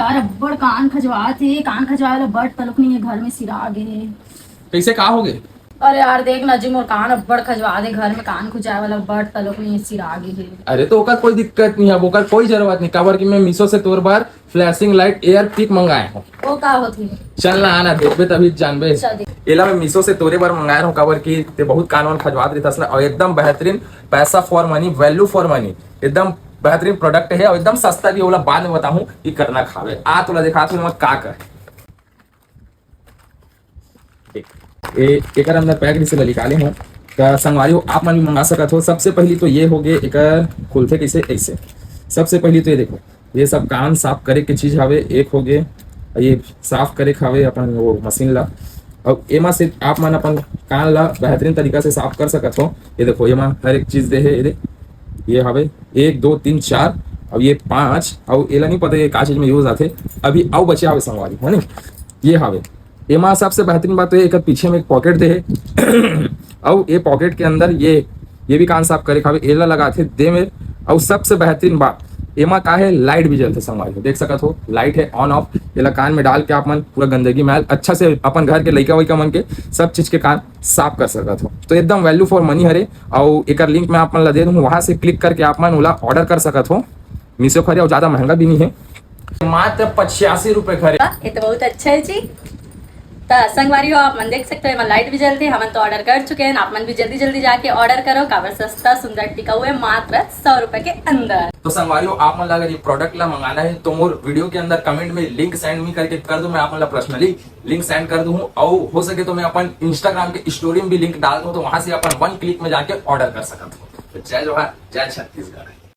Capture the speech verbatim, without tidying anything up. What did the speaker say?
अरे अब्बड़ कान खजवात हे, कान खजवाए वाला बट तलक नहीं है, घर में सिरा गे हे। कैसे, का हो गए? अरे यार देख ना जी, मोर कान अब्बड़ खजवात हे, घर में कान खुजाए वाला बट तलक नहीं है, सिरा गे हे। अरे तो ओकर कोई दिक्कत नहीं है, ओकर कोई जरूरत नहीं, काबर कि मैं मीशो से तोर बर फ्लैशिंग लाइट एयर पिक मंगाए हूँ। वो का होथे? चल ना, आना, देखबे तभी जानबे। चल देख। एला मैं मीशो से तोरे बर मंगाए हूँ, काबर कि ते बहुत कान वान खजवात रहिथस ना, और एकदम बेहतरीन, पैसा for money, value for money, एकदम बेहतरीन प्रोडक्ट है और एकदम सस्ता भी। ओला बाद में बताहूँ कि कतना खावे। आ तोला दिखात हूँ मैं का कर। ए, एकर अंदर पैक जिसे निकाले हूँ, त संगवारी हो, आप मन भी मंगा सकत हो। सबसे पहली तो ये हो गए, एकर खुलथे कैसे, ऐसे। सबसे पहली तो ये देखो, ये सब कान साफ करे के चीज हवे, एक हो गए। ये साफ करे के हवे अपन वो मशीन ला। और एमा से आप मन अपन कान ला बेहतरीन तरीका से साफ कर सकत हो। ये देखो, एमा हर एक चीज दे हे, ये दे, ये हवे एक, दो, तीन, चार, और ये पांच, और एला नहीं पता ये का चीज में यूज आथे। अभी अउ बचे हवे संगवारी, है नी? ये हवे, एमा सबसे बेहतरीन बात तो ये, एकर पीछे में एक पॉकेट दे हे। और ये पॉकेट के अंदर ये, ये भी कान साफ करे के हवे, एला लगाथे दे में। और सबसे बेहतरीन बात, एमा का है, लाइट भी जलथे संगवारी हो, देख सकत हो, लाइट है ऑन ऑफ। एला कान में डाल के आप मन पूरा गंदगी मैल अच्छा से अपन घर के लइका वइका मन के सब चीज के कान साफ कर सकत हो। तो एकदम वैल्यू फॉर मनी हरे। और एकर लिंक मैं आप मन ला दे दूँ, वहां से क्लिक करके आप मन ओला ऑर्डर कर सकत हो। मीशो खरे और ज्यादा महंगा भी नहीं है, मात्र पचासी रुपए खरे। ये तो बहुत अच्छा है जी। त संगवारी हो, आप मन देख सकते हो, एमा लाइट भी जलथे। हमन तो ऑर्डर कर चुके हैं, आप मन भी जल्दी जल्दी जाके ऑर्डर करो, काबर सस्ता, सुंदर, टिकाऊ है, मात्र सौ रुपए के अंदर। तो संगवारी हो, आप मन ला अगर ये प्रोडक्ट ला मंगाना है तो मोर वीडियो के अंदर कमेंट में लिंक सेंड मी करके कर दो, मैं आप मन ला पर्सनली लिंक सेंड कर दूँ। और हो सके तो मैं अपन इंस्टाग्राम के स्टोरी में भी लिंक डाल दूँ, तो वहां से अपन वन क्लिक में जाके ऑर्डर कर सकत हो। तो जय जोहार, जय छत्तीसगढ़।